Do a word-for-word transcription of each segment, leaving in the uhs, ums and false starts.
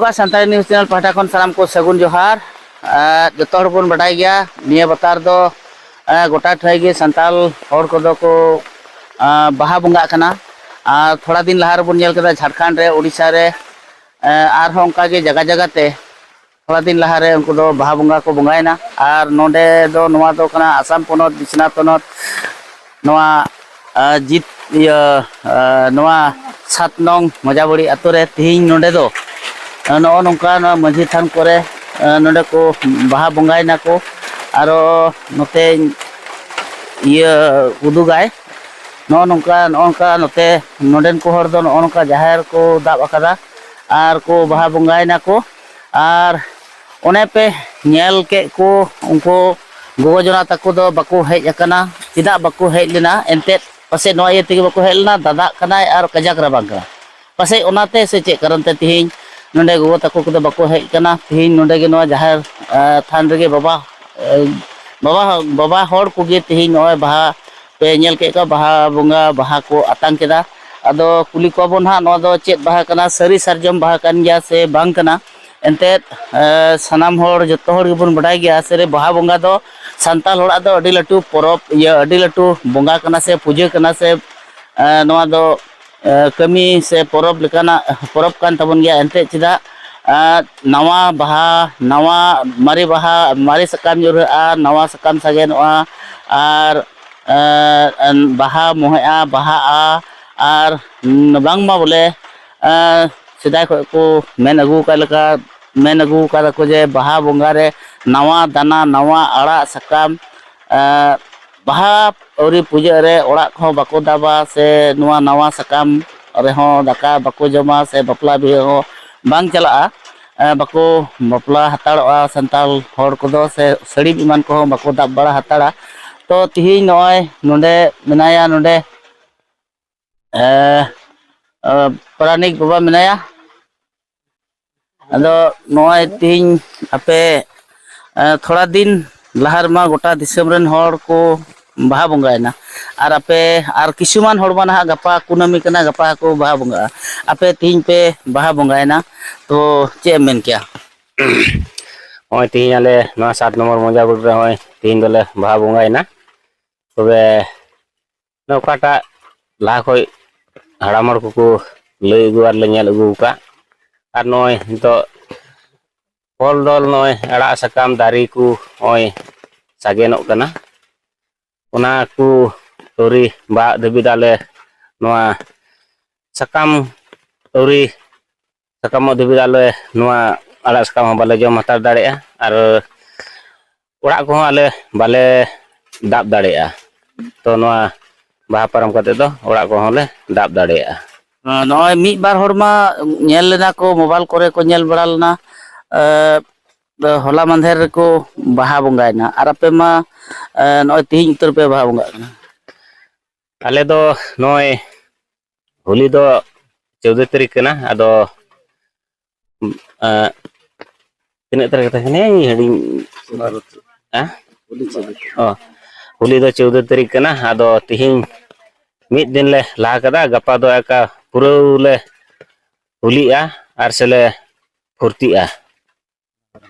ᱱᱚᱣᱟ Santali news channel ᱯᱟᱦᱴᱟ ᱠᱷᱚᱱ ᱥᱟᱱᱟᱢ ᱠᱚ ᱥᱟᱹᱜᱩᱱ ᱡᱚᱦᱟᱨ᱾ ᱟᱨ ᱡᱚᱛᱚ ᱦᱚᱲ ᱵᱚᱱ ᱵᱟᱰᱟᱭ ᱜᱮᱭᱟ, ᱱᱤᱭᱟᱹ ᱵᱟᱛᱟᱨ ᱫᱚ, ᱟᱨ ᱜᱚᱴᱟ ᱴᱷᱟᱹᱭ ᱜᱮ ᱥᱟᱱᱛᱟᱲ ᱦᱚᱲ ᱠᱚᱫᱚ ᱠᱚ, ᱟᱨ ᱵᱟᱦᱟ ᱵᱚᱸᱜᱟᱜ ᱠᱟᱱᱟ᱾ ᱟᱨ ᱛᱷᱚᱲᱟ ᱫᱤᱱ ᱞᱟᱦᱟ ᱨᱮᱵᱚᱱ ᱧᱮᱞ ᱠᱮᱫᱟ, ᱡᱷᱟᱲᱠᱷᱚᱸᱰ ᱨᱮ, ᱳᱰᱤᱥᱟ ᱨᱮ, ᱟᱨ ᱟᱨᱦᱚᱸ ᱚᱱᱠᱟ ᱜᱮ ᱡᱟᱭᱜᱟ ᱡᱟᱭᱜᱟ ᱛᱮ ᱛᱷᱚᱲᱟ ᱫᱤᱱ ᱞᱟᱦᱟ ᱨᱮ ᱩᱱᱠᱩ ᱫᱚ ᱵᱟᱦᱟ ᱵᱚᱸᱜᱟ ᱠᱚ ᱵᱚᱸᱜᱟᱭᱮᱱᱟ᱾ ᱟᱨ ᱱᱚᱰᱮ ᱫᱚ, ᱱᱚᱣᱟ ᱫᱚ ᱠᱟᱱᱟ ᱟᱥᱟᱢ ᱯᱚᱱᱚᱛ, ᱵᱤᱥᱱᱟᱛᱷ ᱯᱚᱱᱚᱛ, ᱱᱚᱣᱟ, ᱟᱨ ᱡᱤᱛ, ᱤᱭᱟᱹ, ᱟᱨ ᱱᱚᱣᱟ ᱥᱟᱛ ᱱᱚᱝ ᱢᱚᱡᱟᱵᱟᱲᱤ ᱟᱛᱳ ᱨᱮ ᱛᱤᱦᱤᱧ ᱱᱚᱰᱮ ᱫᱚ, ᱟᱨ ᱱᱚᱜᱼᱚ ᱱᱚᱝᱠᱟ ᱱᱚᱣᱟ ᱢᱟᱹᱡᱷᱤ ᱛᱷᱟᱱ ᱠᱚᱨᱮ, ᱟᱨ ᱱᱚᱰᱮ ᱠᱚ ᱵᱟᱦᱟ ᱵᱚᱸᱜᱟᱭᱮᱱᱟ ᱠᱚ᱾ ᱟᱨᱚ ᱱᱚᱛᱮ, ᱤᱭᱟᱹ, ᱩᱫᱩᱜᱟᱭ, ᱱᱚᱜᱼᱚ ᱱᱚᱝᱠᱟ, ᱱᱚᱜᱼᱚ ᱱᱚᱝᱠᱟ ᱱᱚᱛᱮ ᱱᱚᱰᱮᱱ ᱠᱚ ᱦᱚᱲ ᱫᱚ ᱱᱚᱜᱼᱚ ᱱᱚᱝᱠᱟ ᱡᱟᱦᱮᱨ ᱠᱚ ᱫᱟᱵ ᱟᱠᱟᱫᱟ ᱟᱨ ᱠᱚ ᱵᱟᱦᱟ ᱵᱚᱸᱜᱟᱭᱮᱱᱟ ᱠᱚ᱾ ᱟᱨ ᱚᱱᱮ ᱯᱮ ᱧᱮᱞ ᱠᱮᱫ ᱠᱚ, ᱩᱱᱠᱩ ᱜᱚᱜᱚ ᱡᱚᱱᱟ ᱛᱟᱠᱚ ᱫᱚ ᱵᱟᱠᱚ ᱦᱮᱡ ᱟᱠᱟᱱᱟ᱾ ᱪᱮᱫᱟᱜ ᱵᱟᱠᱚ ᱦᱮᱡ ᱞᱮᱱᱟ? ᱮᱱᱛᱮᱫ ᱯᱟᱥᱮᱡ ᱱᱚᱣᱟ ᱤᱭᱟᱹ ᱛᱮᱜᱮ ᱵᱟᱠᱚ ᱦᱮᱡ ᱞᱮᱱᱟ, ᱫᱟᱫᱟᱜ ᱠᱟᱱᱟᱭ ᱟᱨ ᱠᱟᱡᱟᱠ ᱨᱟᱵᱟᱝ ᱠᱟᱱᱟ᱾ ᱯᱟᱥᱮᱡ ᱚᱱᱟᱛᱮ ᱥᱮ ᱪᱮᱫ ᱠᱟᱨᱚᱱ ᱛᱮ ᱛᱮᱦᱮᱧ ᱱᱚᱰᱮ ᱜᱚᱜᱚ ᱛᱟᱠᱚ ᱠᱚᱫᱚ ᱵᱟᱠᱚ ᱦᱮᱡ ᱠᱟᱱᱟ᱾ ᱛᱮᱦᱮᱧ ᱱᱚᱰᱮ ᱜᱮ ᱱᱚᱣᱟ ᱡᱟᱦᱮᱨ, ᱟᱨ ᱛᱷᱟᱱ ᱨᱮᱜᱮ ᱵᱟᱵᱟ, ᱟᱨ ᱵᱟᱵᱟ, ᱵᱟᱵᱟ ᱦᱚᱲ ᱠᱚᱜᱮ ᱛᱮᱦᱮᱧ ᱱᱚᱜᱼᱚᱭ ᱵᱟᱦᱟ ᱯᱮ ᱧᱮᱞ ᱠᱮᱫ ᱠᱚᱣᱟ, ᱵᱟᱦᱟ ᱵᱚᱸᱜᱟ ᱵᱟᱦᱟ ᱠᱚ ᱟᱛᱟᱝ ᱠᱮᱫᱟ᱾ ᱟᱫᱚ ᱠᱩᱞᱤ ᱠᱚᱣᱟ ᱵᱚᱱ ᱦᱟᱸᱜ, ᱱᱚᱣᱟ ᱫᱚ ᱪᱮᱫ ᱵᱟᱦᱟ ᱠᱟᱱᱟ, ᱥᱟᱹᱨᱤ ᱥᱟᱨᱡᱚᱢ ᱵᱟᱦᱟ ᱠᱟᱱ ᱜᱮᱭᱟ ᱥᱮ ᱵᱟᱝ ᱠᱟᱱᱟ? ᱮᱱᱛᱮᱫ, ᱮ, ᱥᱟᱱᱟᱢ ᱦᱚᱲ, ᱡᱚᱛᱚ ᱦᱚᱲ ᱜᱮᱵᱚᱱ ᱵᱟᱰᱟᱭ ᱜᱮᱭᱟ, ᱥᱟᱹᱨᱤ ᱵᱟᱦᱟ ᱵᱚᱸᱜᱟ ᱫᱚ ᱥᱟᱱᱛᱟᱲ ᱦᱚᱲᱟᱜ ᱫᱚ ᱟᱹᱰᱤ ᱞᱟᱹᱴᱩ ᱯᱚᱨᱚᱵᱽ, ᱤᱭᱟᱹ, ᱟᱹᱰᱤ ᱞᱟᱹᱴᱩ ᱵᱚᱸᱜᱟ ᱠᱟᱱᱟ ᱥᱮ ᱯᱩᱡᱟᱹ ᱠᱟᱱᱟ ᱥᱮ, ᱮ, ᱱᱚᱣᱟ ᱫᱚ, ᱮ, ᱠᱟᱹᱢᱤ ᱥᱮ ᱯᱚᱨᱚᱵᱽ ᱞᱮᱠᱟᱱᱟᱜ ᱯᱚᱨᱚᱵᱽ ᱠᱟᱱ ᱛᱟᱵᱚᱱ ᱜᱮᱭᱟ᱾ ᱮᱱᱛᱮᱫ ᱪᱮᱫᱟᱜ, ᱮ, ᱱᱟᱣᱟ ᱵᱟᱦᱟ, ᱱᱟᱣᱟ, ᱢᱟᱨᱮ ᱵᱟᱦᱟ, ᱢᱟᱨᱮ ᱥᱟᱠᱟᱢ ᱧᱩᱨᱦᱟᱹᱜᱼᱟ, ᱱᱟᱣᱟ ᱥᱟᱠᱟᱢ ᱥᱟᱜᱮᱱᱚᱜᱼᱟ, ᱟᱨ, ᱮ, ᱵᱟᱦᱟ ᱢᱚᱦᱮᱜᱼᱟ, ᱵᱟᱦᱟᱜᱼᱟ, ᱟᱨ, ᱩᱸ, ᱵᱟᱝᱢᱟ ᱵᱚᱞᱮ, ᱮ, ᱥᱮᱫᱟᱭ ᱠᱷᱚᱱ ᱠᱚ ᱢᱮᱱ ᱟᱹᱜᱩ ᱟᱠᱟᱫ ᱞᱮᱠᱟ, ᱢᱮᱱ ᱟᱹᱜᱩ ᱟᱠᱟᱫᱟ ᱠᱚ ᱡᱮ ᱵᱟᱦᱟ ᱵᱚᱸᱜᱟ ᱨᱮ ᱱᱟᱣᱟ ᱫᱟᱱᱟ, ᱱᱟᱣᱟ ᱟᱲᱟᱜ ᱥᱟᱠᱟᱢ, ᱮ, ᱵᱟᱦᱟ ᱟᱹᱣᱨᱤ ᱯᱩᱡᱟᱹᱜ ᱨᱮ ᱚᱲᱟᱜ ᱠᱚᱦᱚᱸ ᱵᱟᱠᱚ ᱫᱟᱵᱟ, ᱥᱮ ᱱᱚᱣᱟ ᱱᱟᱣᱟ ᱥᱟᱠᱟᱢ ᱨᱮᱦᱚᱸ ᱫᱟᱠᱟ ᱵᱟᱠᱚ ᱡᱚᱢᱟ, ᱥᱮ ᱵᱟᱯᱞᱟ ᱵᱤᱦᱟᱹ ᱦᱚᱸ ᱵᱟᱝ ᱪᱟᱞᱟᱜᱼᱟ᱾ ᱮ, ᱵᱟᱠᱚ ᱵᱟᱯᱞᱟ ᱦᱟᱛᱟᱲᱚᱜᱼᱟ ᱥᱟᱱᱛᱟᱲ ᱦᱚᱲ ᱠᱚᱫᱚ, ᱥᱮ ᱥᱟᱹᱲᱤᱢ ᱮᱢᱟᱱ ᱠᱚᱦᱚᱸ ᱵᱟᱠᱚ ᱫᱟᱵ ᱵᱟᱲᱟ ᱦᱟᱛᱟᱲᱟ᱾ ᱛᱚ ᱛᱤᱦᱤᱧ ᱱᱚᱜᱼᱚᱭ ᱱᱚᱰᱮ ᱢᱮᱱᱟᱭᱟ, ᱱᱚᱰᱮ, ᱮ, ᱮ, ᱯᱟᱨᱟᱱᱤᱠ ᱵᱟᱵᱟ ᱢᱮᱱᱟᱭᱟ᱾ ᱟᱫᱚ ᱱᱚᱜᱼᱚᱭ ᱛᱤᱦᱤᱧ ᱟᱯᱮ, ᱮ, ᱛᱷᱚᱲᱟ ᱫᱤᱱ ᱞᱟᱦᱟ ᱨᱮᱢᱟ ᱜᱚᱴᱟ ᱫᱤᱥᱚᱢ ᱨᱮᱱ ᱦᱚᱲ ᱠᱚ ᱵᱟᱦᱟ ᱵᱚᱸᱜᱟᱭᱮᱱᱟ᱾ ᱟᱨ ᱟᱯᱮ, ᱟᱨ ᱠᱤᱪᱷᱩᱢᱟᱱ ᱦᱚᱲ ᱢᱟ ᱱᱟᱦᱟᱜ ᱜᱟᱯᱟ ᱠᱩᱱᱟᱹᱢᱤ ᱠᱟᱱᱟ, ᱜᱟᱯᱟ ᱦᱚᱸᱠᱚ ᱵᱟᱦᱟ ᱵᱚᱸᱜᱟᱜᱼᱟ᱾ ᱟᱯᱮ ᱛᱮᱦᱮᱧ ᱯᱮ ᱵᱟᱦᱟ ᱵᱚᱸᱜᱟᱭᱮᱱᱟ, ᱛᱚ ᱪᱮᱫ ᱮᱢ ᱢᱮᱱ ᱠᱮᱭᱟ? ᱱᱚᱜᱼᱚᱭ ᱛᱮᱦᱮᱧ ᱟᱞᱮ ᱱᱚᱣᱟ ᱥᱟᱛ ᱱᱚᱢᱵᱚᱨ ᱢᱚᱡᱟ ᱵᱩᱨᱩ ᱨᱮ ᱱᱚᱜᱼᱚᱭ ᱛᱮᱦᱮᱧ ᱫᱚᱞᱮ ᱵᱟᱦᱟ ᱵᱚᱸᱜᱟᱭᱮᱱᱟ᱾ ᱛᱚᱵᱮ ᱚᱠᱟᱴᱟᱜ ᱞᱟᱦᱟ ᱠᱷᱚᱡ ᱦᱟᱲᱟᱢ ᱦᱚᱲ ᱠᱚᱠᱚ ᱞᱟᱹᱭ ᱟᱹᱜᱩ ᱟᱨ ᱞᱮ ᱧᱮᱞ ᱟᱹᱜᱩ ᱟᱠᱟᱫ, ᱟᱨ ᱱᱚᱜᱼᱚᱭ ᱱᱤᱛᱚᱜ ᱯᱷᱚᱞ ᱰᱚᱞ, ᱱᱚᱜᱼᱚᱭ ᱟᱲᱟᱜ ᱥᱟᱠᱟᱢ ᱫᱟᱨᱮ ᱠᱚ ᱱᱚᱜᱼᱚᱭ ᱥᱟᱜᱮᱱᱚᱜ ᱠᱟᱱᱟ, ᱚᱱᱟ ᱠᱚ ᱟᱹᱣᱨᱤ ᱵᱟᱦᱟᱜ ᱫᱷᱟᱹᱵᱤᱡ ᱫᱚ ᱟᱞᱮ ᱱᱚᱣᱟ ᱥᱟᱠᱟᱢ ᱟᱹᱣᱨᱤ ᱥᱟᱠᱟᱢᱚᱜ ᱫᱷᱟᱹᱵᱤᱡ ᱫᱚ ᱟᱞᱮ ᱱᱚᱣᱟ ᱟᱲᱟᱜ ᱥᱟᱠᱟᱢ ᱦᱚᱸ ᱵᱟᱞᱮ ᱡᱚᱢ ᱦᱟᱛᱟᱲ ᱫᱟᱲᱮᱭᱟᱜᱼᱟ, ᱟᱨ ᱚᱲᱟᱜ ᱠᱚᱦᱚᱸ ᱟᱞᱮ ᱵᱟᱞᱮ ᱫᱟᱵ ᱫᱟᱲᱮᱭᱟᱜᱼᱟ᱾ ᱛᱚ ᱱᱚᱣᱟ ᱵᱟᱦᱟ ᱯᱟᱨᱚᱢ ᱠᱟᱛᱮ ᱫᱚ ᱚᱲᱟᱜ ᱠᱚᱦᱚᱸ ᱞᱮ ᱫᱟᱵ ᱫᱟᱲᱮᱭᱟᱜᱼᱟ᱾ ᱱᱚᱜᱼᱚᱭ ᱢᱤᱫ ᱵᱟᱨ ᱦᱚᱲ ᱢᱟ ᱧᱮᱞ ᱞᱮᱱᱟ ᱠᱚ, ᱢᱳᱵᱟᱭᱤᱞ ᱠᱚᱨᱮ ᱠᱚ ᱧᱮᱞ ᱵᱟᱲᱟ ᱞᱮᱱᱟ, ᱮ, ᱦᱚᱞᱟ ᱢᱟᱫᱷᱮᱨ ᱨᱮᱠᱚ ᱵᱟᱦᱟ ᱵᱚᱸᱜᱟᱭᱮᱱᱟ, ᱟᱨ ᱟᱯᱮ ᱢᱟ, ᱮ, ᱱᱚᱜᱼᱚᱭ ᱛᱮᱦᱮᱧ ᱩᱛᱟᱹᱨ ᱯᱮ ᱵᱟᱦᱟ ᱵᱚᱸᱜᱟᱜ ᱠᱟᱱᱟ᱾ ᱟᱞᱮ ᱫᱚ ᱱᱚᱜᱼᱚᱭ ᱦᱳᱞᱤ ᱫᱚ ᱪᱳᱫᱫᱳ ᱛᱟᱹᱨᱤᱠᱷ ᱠᱟᱱᱟ, ᱟᱫᱚ ᱮᱸ, ᱛᱤᱱᱟᱹᱜ ᱛᱟᱹᱨᱤᱠᱷ ᱛᱟᱦᱮᱸ ᱠᱟᱱᱟ ᱦᱤᱲᱤᱧ, ᱦᱮᱸ? ᱚ, ᱦᱳᱞᱤ ᱫᱚ ᱪᱳᱫᱫᱳ ᱛᱟᱹᱨᱤᱠᱷ ᱠᱟᱱᱟ, ᱟᱫᱚ ᱛᱤᱦᱤᱧ ᱢᱤᱫ ᱫᱤᱱ ᱞᱮ ᱞᱟᱦᱟ ᱠᱟᱫᱟ, ᱜᱟᱯᱟ ᱫᱚ ᱮᱠᱟ ᱯᱩᱨᱟᱹᱣ ᱞᱮ ᱦᱳᱞᱤᱜᱼᱟ ᱟᱨ ᱥᱮᱞᱮ ᱯᱷᱩᱨᱛᱤᱜᱼᱟ᱾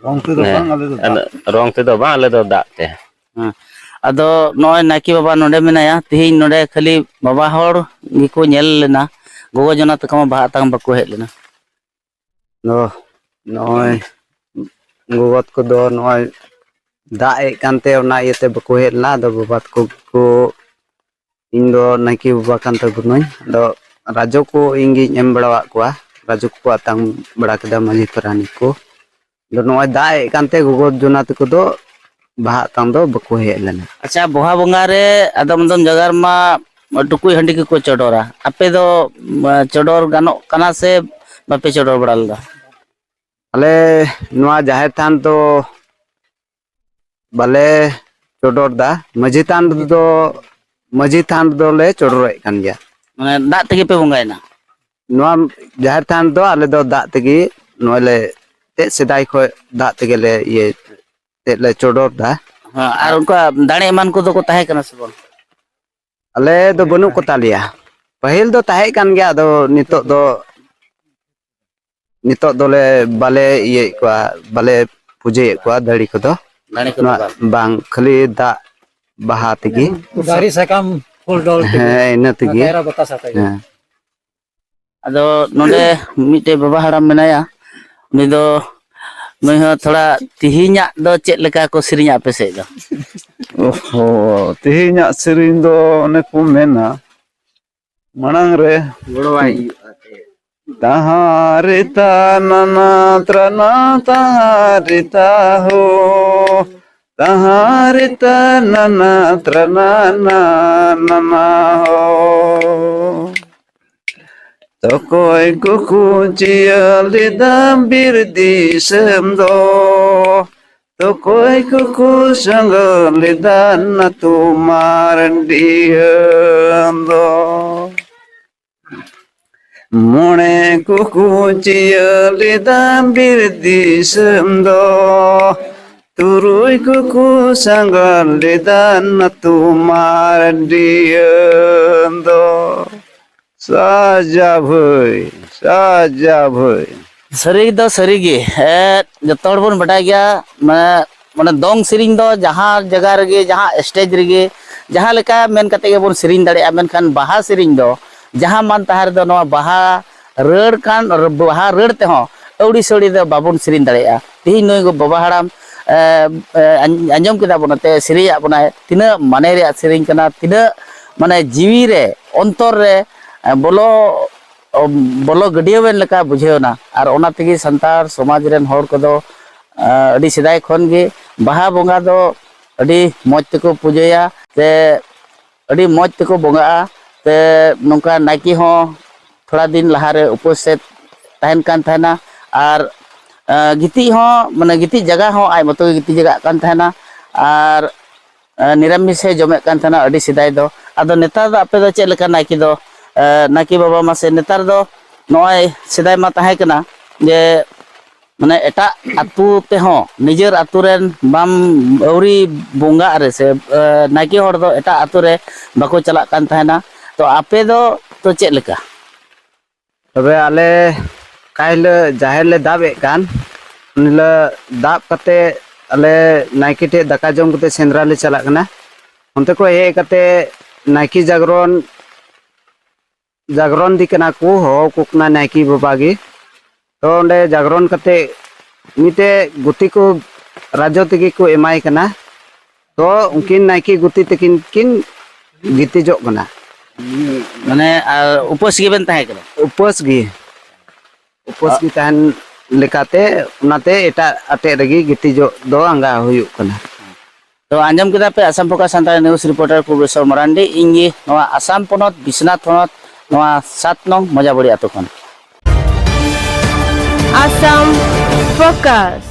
ᱨᱚᱝ ᱛᱮᱫᱚ ᱦᱮᱸ, ᱵᱟᱝ, ᱟᱞᱮ ᱫᱚ ᱫᱟᱜ᱾ ᱨᱚᱝ ᱛᱮᱫᱚ ᱵᱟᱝ, ᱟᱞᱮ ᱫᱚ ᱫᱟᱜ ᱛᱮ᱾ ᱦᱮᱸ᱾ ᱟᱫᱚ ᱱᱚᱜᱼᱚᱭ ᱱᱟᱭᱠᱮ ᱵᱟᱵᱟ ᱱᱚᱰᱮ ᱢᱮᱱᱟᱭᱟ, ᱛᱮᱦᱮᱧ ᱱᱚᱰᱮ ᱠᱷᱟᱹᱞᱤ ᱵᱟᱵᱟ ᱦᱚᱲ ᱜᱮᱠᱚ ᱧᱮᱞ ᱞᱮᱱᱟ, ᱜᱚᱜᱚ ᱡᱚᱱᱟ ᱛᱟᱠᱚ ᱢᱟ ᱵᱟᱦᱟ ᱟᱛᱟᱝ ᱵᱟᱠᱚ ᱦᱮᱡ ᱞᱮᱱᱟ᱾ ᱫᱚ ᱱᱚᱜᱼᱚᱭ ᱜᱚᱜᱚ ᱛᱟᱠᱚ ᱫᱚ ᱱᱚᱜᱼᱚᱭ ᱫᱟᱜ ᱮᱫ ᱠᱟᱱᱛᱮ ᱚᱱᱟ ᱤᱭᱟᱹᱛᱮ ᱵᱟᱠᱚ ᱦᱮᱡ ᱞᱮᱱᱟ᱾ ᱟᱫᱚ ᱵᱟᱵᱟ ᱛᱟᱠᱚ ᱠᱚ, ᱤᱧ ᱫᱚ ᱱᱟᱭᱠᱮ ᱵᱟᱵᱟ ᱠᱟᱱ ᱛᱟᱵᱚᱱᱟᱹᱧ, ᱟᱫᱚ ᱨᱟᱡᱚ ᱠᱚ ᱤᱧ ᱜᱤᱧ ᱮᱢ ᱵᱟᱲᱟᱣᱟᱫ ᱠᱚᱣᱟ, ᱨᱟᱡᱚ ᱠᱚᱠᱚ ᱟᱛᱟᱝ ᱵᱟᱲᱟ ᱠᱮᱫᱟ ᱢᱟᱹᱡᱷᱤ ᱯᱟᱨᱟᱱᱤᱠ ᱠᱚ᱾ ᱟᱫᱚ ᱱᱚᱜᱼᱚᱭ ᱫᱟᱜ ᱮᱫ ᱠᱟᱱᱛᱮ ᱜᱚᱜᱚ ᱡᱚᱱᱟ ᱛᱟᱠᱚ ᱫᱚ ᱵᱟᱦᱟ ᱟᱛᱟᱝ ᱫᱚ ᱵᱟᱠᱚ ᱦᱮᱡ ᱞᱮᱱᱟ᱾ ᱟᱪᱪᱷᱟ, ᱵᱚᱦᱟ ᱵᱚᱸᱜᱟ ᱨᱮ ᱟᱫᱚᱢ ᱟᱫᱚᱢ ᱡᱟᱭᱜᱟ ᱨᱮᱢᱟ ᱴᱩᱠᱩᱡ ᱦᱟᱺᱰᱤ ᱜᱮᱠᱚ ᱪᱚᱰᱚᱨᱟ, ᱟᱯᱮ ᱫᱚ ᱪᱚᱰᱚᱨ ᱜᱟᱱᱚᱜ ᱠᱟᱱᱟ ᱥᱮ ᱵᱟᱯᱮ ᱪᱚᱰᱚᱨ ᱵᱟᱲᱟ ᱞᱮᱫᱟ? ᱟᱞᱮ ᱱᱚᱣᱟ ᱡᱟᱦᱮᱨ ᱛᱷᱟᱱ ᱫᱚ ᱵᱟᱞᱮ ᱪᱚᱰᱚᱨ ᱫᱟ, ᱢᱟᱹᱡᱷᱤ ᱛᱷᱟᱱ ᱨᱮᱫᱚ, ᱢᱟᱹᱡᱷᱤ ᱛᱷᱟᱱ ᱨᱮᱫᱚᱞᱮ ᱪᱚᱰᱚᱨᱮᱫ ᱠᱟᱱ ᱜᱮᱭᱟ᱾ ᱢᱟᱱᱮ ᱫᱟᱜ ᱛᱮᱜᱮ ᱯᱮ ᱵᱚᱸᱜᱟᱭᱮᱱᱟ? ᱱᱚᱣᱟ ᱡᱟᱦᱮᱨ ᱛᱷᱟᱱ ᱨᱮᱫᱚ ᱟᱞᱮ ᱫᱚ ᱫᱟᱜ ᱛᱮᱜᱮ ᱱᱚᱜᱼᱚᱭ ᱞᱮ ᱮᱱᱛᱮᱫ ᱥᱮᱫᱟᱭ ᱠᱷᱚᱱ ᱫᱟᱜ ᱛᱮᱜᱮ ᱞᱮ ᱤᱭᱟᱹ ᱛᱮᱫ ᱞᱮ ᱪᱚᱰᱚᱨ ᱫᱟ᱾ ᱦᱮᱸ, ᱟᱨ ᱚᱱᱠᱟ ᱫᱟᱲᱮ ᱮᱢᱟᱱ ᱠᱚᱫᱚ ᱠᱚ ᱛᱟᱦᱮᱸ ᱠᱟᱱᱟ ᱥᱮ ᱵᱟᱝ? ᱟᱞᱮ ᱫᱚ ᱵᱟᱹᱱᱩᱜ ᱠᱚ ᱛᱟᱞᱮᱭᱟ᱾ ᱯᱟᱹᱦᱤᱞ ᱫᱚ ᱛᱟᱦᱮᱸ ᱠᱟᱱ ᱜᱮᱭᱟ, ᱟᱫᱚ ᱱᱤᱛᱚᱜ ᱫᱚ, ᱱᱤᱛᱚᱜ ᱫᱚᱞᱮ ᱵᱟᱞᱮ ᱤᱭᱟᱹᱭᱮᱫ ᱠᱚᱣᱟ, ᱵᱟᱞᱮ ᱯᱩᱡᱟᱹᱭᱮᱫ ᱠᱚᱣᱟ ᱫᱟᱲᱮ ᱠᱚᱫᱚ᱾ ᱫᱟᱲᱮ ᱠᱚᱫᱚ ᱱᱚᱣᱟ ᱵᱟᱝ᱾ ᱵᱟᱝ, ᱠᱷᱟᱹᱞᱤ ᱫᱟᱜ ᱵᱟᱦᱟ ᱛᱮᱜᱮ᱾ ᱫᱟᱨᱮ ᱥᱟᱠᱟᱢ ᱯᱷᱩᱞ ᱰᱚᱞ ᱛᱮᱜᱮ᱾ ᱦᱮᱸ, ᱤᱱᱟᱹ ᱛᱮᱜᱮ᱾ ᱠᱟᱭᱨᱟ ᱵᱟᱛᱟᱥ ᱟᱛᱮ ᱜᱮ᱾ ᱦᱮᱸ᱾ ᱟᱫᱚ ᱱᱚᱰᱮ ᱢᱤᱫᱴᱮᱡ ᱵᱟᱵᱟ ᱦᱟᱲᱟᱢ ᱢᱮᱱᱟᱭᱟ, ᱩᱱᱤ ᱫᱚ, ᱱᱩᱭ ᱦᱚᱸ ᱛᱷᱚᱲᱟ ᱛᱤᱦᱤᱧᱟᱜ ᱫᱚ ᱪᱮᱫ ᱞᱮᱠᱟ ᱠᱚ ᱥᱮᱨᱮᱧᱟ ᱟᱯᱮ ᱥᱮᱫ ᱫᱚ? ᱳᱦᱳ, ᱛᱮᱦᱮᱧᱟᱜ ᱥᱮᱨᱮᱧ ᱫᱚ ᱚᱱᱮ ᱠᱚ ᱢᱮᱱᱟ, ᱢᱟᱲᱟᱝ ᱨᱮ ᱜᱚᱲᱚᱣᱟᱭ ᱦᱩᱭᱩᱜᱼᱟ᱾ ᱛᱟᱦᱟᱨᱮ ᱛᱟᱱᱟᱱᱟ ᱛᱨᱟᱱᱟ ᱛᱟᱦᱟᱨᱮ ᱛᱟᱦᱳ, ᱛᱟᱦᱟᱨᱮ ᱛᱟᱱᱟᱱᱟ ᱛᱨᱟᱱᱟ ᱱᱟᱱᱟ ᱦᱳ᱾ ᱛᱚᱠᱚᱭ ᱠᱚᱠᱚ ᱪᱤᱭᱟᱹ ᱞᱮᱫᱟ ᱵᱤᱨ ᱫᱤᱥᱚᱢ ᱫᱚ, ᱛᱚᱠᱚᱭ ᱠᱚᱠᱚ ᱥᱟᱸᱜᱟᱹ ᱞᱮᱫᱟ ᱱᱟ ᱛᱩᱢᱟᱨ ᱰᱤᱦᱟᱹ ᱫᱚ᱾ ᱢᱚᱬᱮ ᱠᱚᱠᱚ ᱪᱤᱭᱟᱹ ᱞᱮᱫᱟ ᱵᱤᱨ ᱫᱤᱥᱚᱢ ᱫᱚ, ᱛᱩᱨᱩᱭ ᱠᱚᱠᱚ ᱥᱟᱸᱜᱟᱹ ᱞᱮᱫᱟ ᱱᱟ ᱛᱩᱢᱟᱨ ᱰᱤᱦᱟᱹ ᱫᱚ᱾ ᱥᱟᱡᱟ ᱵᱷᱟᱹᱭ, ᱥᱟᱡᱟ ᱵᱷᱟᱹᱭ᱾ ᱥᱟᱹᱨᱤ ᱫᱚ ᱥᱟᱹᱨᱤ ᱜᱮ, ᱮᱫ, ᱡᱚᱛᱚ ᱦᱚᱲ ᱵᱚᱱ ᱵᱟᱰᱟᱭ ᱜᱮᱭᱟ, ᱢᱟᱱᱮ, ᱢᱟᱱᱮ ᱫᱚᱝ ᱥᱮᱨᱮᱧ ᱫᱚ ᱡᱟᱦᱟᱸ ᱡᱟᱭᱜᱟ ᱨᱮᱜᱮ, ᱡᱟᱦᱟᱸ ᱥᱴᱮᱡᱽ ᱨᱮᱜᱮ, ᱡᱟᱦᱟᱸ ᱞᱮᱠᱟ ᱢᱮᱱ ᱠᱟᱛᱮ ᱜᱮᱵᱚᱱ ᱥᱮᱨᱮᱧ ᱫᱟᱲᱮᱭᱟᱜᱼᱟ, ᱢᱮᱱᱠᱷᱟᱱ ᱵᱟᱦᱟ ᱥᱮᱨᱮᱧ ᱫᱚ ᱡᱟᱦᱟᱸ ᱢᱟᱱ ᱛᱟᱦᱟᱸ ᱨᱮᱫᱚ ᱱᱚᱣᱟ ᱵᱟᱦᱟ ᱨᱟᱹᱲ ᱠᱟᱱ, ᱵᱟᱦᱟ ᱨᱟᱹᱲ ᱛᱮᱦᱚᱸ ᱟᱹᱣᱲᱤ ᱥᱟᱹᱣᱲᱤ ᱫᱚ ᱵᱟᱵᱚᱱ ᱥᱮᱨᱮᱧ ᱫᱟᱲᱮᱭᱟᱜᱼᱟ᱾ ᱛᱮᱦᱮᱧ ᱱᱩᱭ ᱵᱟᱵᱟ ᱦᱟᱲᱟᱢ, ᱮ, ᱮ, ᱟᱸᱡᱚᱢ ᱠᱮᱫᱟ ᱵᱚᱱ, ᱮᱱᱛᱮ ᱥᱮᱨᱮᱧᱟᱜ ᱵᱚᱱᱟᱭ, ᱛᱤᱱᱟᱹᱜ ᱢᱟᱱᱮ ᱨᱮᱭᱟᱜ ᱥᱮᱨᱮᱧ ᱠᱟᱱᱟ, ᱛᱤᱱᱟᱹᱜ ᱢᱟᱱᱮ ᱡᱤᱣᱤ ᱨᱮ, ᱚᱱᱛᱚᱨ ᱨᱮ, ᱮ, ᱵᱚᱞᱚ, ᱵᱚᱞᱚ ᱜᱟᱹᱰᱭᱟᱹᱣᱮᱱ ᱞᱮᱠᱟ ᱵᱩᱡᱷᱟᱹᱣ ᱮᱱᱟ᱾ ᱟᱨ ᱚᱱᱟ ᱛᱮᱜᱮ ᱥᱟᱱᱛᱟᱲ ᱥᱚᱢᱟᱡᱽ ᱨᱮᱱ ᱦᱚᱲ ᱠᱚᱫᱚ, ᱮ, ᱟᱹᱰᱤ ᱥᱮᱫᱟᱭ ᱠᱷᱚᱱ ᱜᱮ ᱵᱟᱦᱟ ᱵᱚᱸᱜᱟ ᱫᱚ ᱟᱹᱰᱤ ᱢᱚᱡᱽ ᱛᱮᱠᱚ ᱯᱩᱡᱟᱹᱭᱟ, ᱥᱮ ᱟᱹᱰᱤ ᱢᱚᱡᱽ ᱛᱮᱠᱚ ᱵᱚᱸᱜᱟᱜᱼᱟ᱾ ᱥᱮ ᱱᱚᱝᱠᱟ ᱱᱟᱭᱠᱮ ᱦᱚᱸ ᱛᱷᱚᱲᱟ ᱫᱤᱱ ᱞᱟᱦᱟᱨᱮ ᱩᱯᱟᱹᱥ ᱮ ᱛᱟᱦᱮᱱ ᱠᱟᱱ ᱛᱟᱦᱮᱱᱟ, ᱟᱨ, ᱮ, ᱜᱤᱛᱤᱡ ᱦᱚᱸ, ᱢᱟᱱᱮ, ᱜᱤᱛᱤᱡ ᱡᱟᱭᱜᱟ ᱦᱚᱸ ᱟᱡ ᱢᱚᱛᱚ ᱜᱮ ᱜᱤᱛᱤᱡ ᱡᱟᱭᱜᱟᱜ ᱠᱟᱱ ᱛᱟᱦᱮᱱᱟ, ᱟᱨ, ᱮ, ᱱᱤᱨᱟᱢᱤᱥ ᱮ ᱡᱚᱢᱮᱫ ᱠᱟᱱ ᱛᱟᱦᱮᱱᱟ ᱟᱹᱰᱤ ᱥᱮᱫᱟᱭ ᱫᱚ᱾ ᱟᱫᱚ ᱱᱮᱛᱟᱨ ᱫᱚ ᱟᱯᱮ ᱫᱚ ᱪᱮᱫ ᱞᱮᱠᱟ ᱱᱟᱭᱠᱮ ᱫᱚ, ᱮ, ᱱᱟᱭᱠᱮ ᱵᱟᱵᱟ? ᱢᱟᱥᱮ, ᱱᱮᱛᱟᱨ ᱫᱚ ᱱᱚᱜᱼᱚᱭ ᱥᱮᱫᱟᱭ ᱢᱟ ᱛᱟᱦᱮᱸ ᱠᱟᱱᱟ ᱡᱮ ᱢᱟᱱᱮ ᱮᱴᱟᱜ ᱟᱹᱛᱩ ᱛᱮᱦᱚᱸ ᱱᱤᱡᱮᱨ ᱟᱹᱛᱩ ᱨᱮᱱ ᱵᱟᱢ ᱟᱹᱣᱨᱤ ᱵᱚᱸᱜᱟᱜ ᱨᱮ ᱥᱮ ᱱᱟᱭᱠᱮ ᱦᱚᱲ ᱫᱚ ᱮᱴᱟᱜ ᱟᱹᱛᱩ ᱨᱮ ᱵᱟᱠᱚ ᱪᱟᱞᱟᱜ ᱠᱟᱱ ᱛᱟᱦᱮᱱᱟ᱾ ᱛᱚ ᱟᱯᱮ ᱫᱚ ᱛᱚ ᱪᱮᱫ ᱞᱮᱠᱟ? ᱛᱚᱵᱮ ᱟᱞᱮ ᱚᱠᱟ ᱦᱤᱞᱳᱜ ᱡᱟᱦᱮᱨ ᱞᱮ ᱫᱟᱵ ᱮᱫ ᱠᱟᱱ, ᱩᱱ ᱦᱤᱞᱳᱜ ᱫᱟᱵ ᱠᱟᱛᱮ ᱟᱞᱮ ᱱᱟᱭᱠᱮ ᱴᱷᱮᱡ ᱫᱟᱠᱟ ᱡᱚᱢ ᱠᱟᱛᱮ ᱥᱮᱸᱫᱽᱨᱟ ᱞᱮ ᱪᱟᱞᱟᱜ ᱠᱟᱱᱟ᱾ ᱚᱱᱛᱮ ᱠᱷᱚᱡ ᱦᱮᱡ ᱠᱟᱛᱮ ᱱᱟᱭᱠᱮ ᱡᱟᱜᱽᱨᱚᱱ ᱡᱟᱜᱽᱨᱚᱱ ᱫᱤ ᱠᱟᱱᱟ ᱠᱚ, ᱦᱚᱦᱚ ᱠᱚ ᱠᱟᱱᱟ ᱱᱟᱭᱠᱮ ᱵᱟᱵᱟ ᱜᱮ᱾ ᱛᱚ ᱚᱸᱰᱮ ᱡᱟᱜᱽᱨᱚᱱ ᱠᱟᱛᱮ ᱢᱤᱫᱴᱮᱡ ᱜᱩᱛᱤ ᱠᱚ ᱨᱟᱡᱚ ᱛᱮᱜᱮ ᱠᱚ ᱮᱢᱟᱭ ᱠᱟᱱᱟ᱾ ᱛᱚ ᱩᱱᱠᱤᱱ ᱱᱟᱭᱠᱮ ᱜᱩᱛᱤ ᱛᱟᱹᱠᱤᱱ ᱠᱤᱱ ᱜᱤᱛᱤᱡᱚᱜ ᱠᱟᱱᱟ᱾ ᱢᱟᱱᱮ ᱟᱨ ᱩᱯᱟᱹᱥ ᱜᱮᱵᱮᱱ ᱛᱟᱦᱮᱸ ᱠᱟᱱᱟ? ᱩᱯᱟᱹᱥ ᱜᱮ, ᱩᱯᱟᱹᱥ ᱜᱮ ᱛᱟᱦᱮᱱ ᱞᱮᱠᱟᱛᱮ ᱚᱱᱟᱛᱮ ᱮᱴᱟᱜ ᱟᱴᱮᱫ ᱨᱮᱜᱮ ᱜᱤᱛᱤᱡᱚᱜ ᱫᱚ ᱟᱸᱜᱟ ᱦᱩᱭᱩᱜ ᱠᱟᱱᱟ᱾ ᱛᱚ ᱟᱸᱡᱚᱢ ᱠᱮᱫᱟ ᱯᱮ Assam focus Santali news reporter Kubesar Marandi, ᱤᱧ ᱜᱮ ᱱᱚᱣᱟ ᱟᱥᱟᱢ ᱯᱚᱱᱚᱛ ᱵᱤᱥᱱᱟᱛ ᱦᱚᱱᱚᱛ ᱱᱚᱣᱟ ᱥᱟᱛ ᱱᱚᱝ ᱢᱚᱡᱟᱵᱟᱲᱤ ᱟᱛᱳ ᱠᱷᱚᱱ᱾ ᱟᱥᱟᱢ ᱯᱷᱳᱠᱟᱥ᱾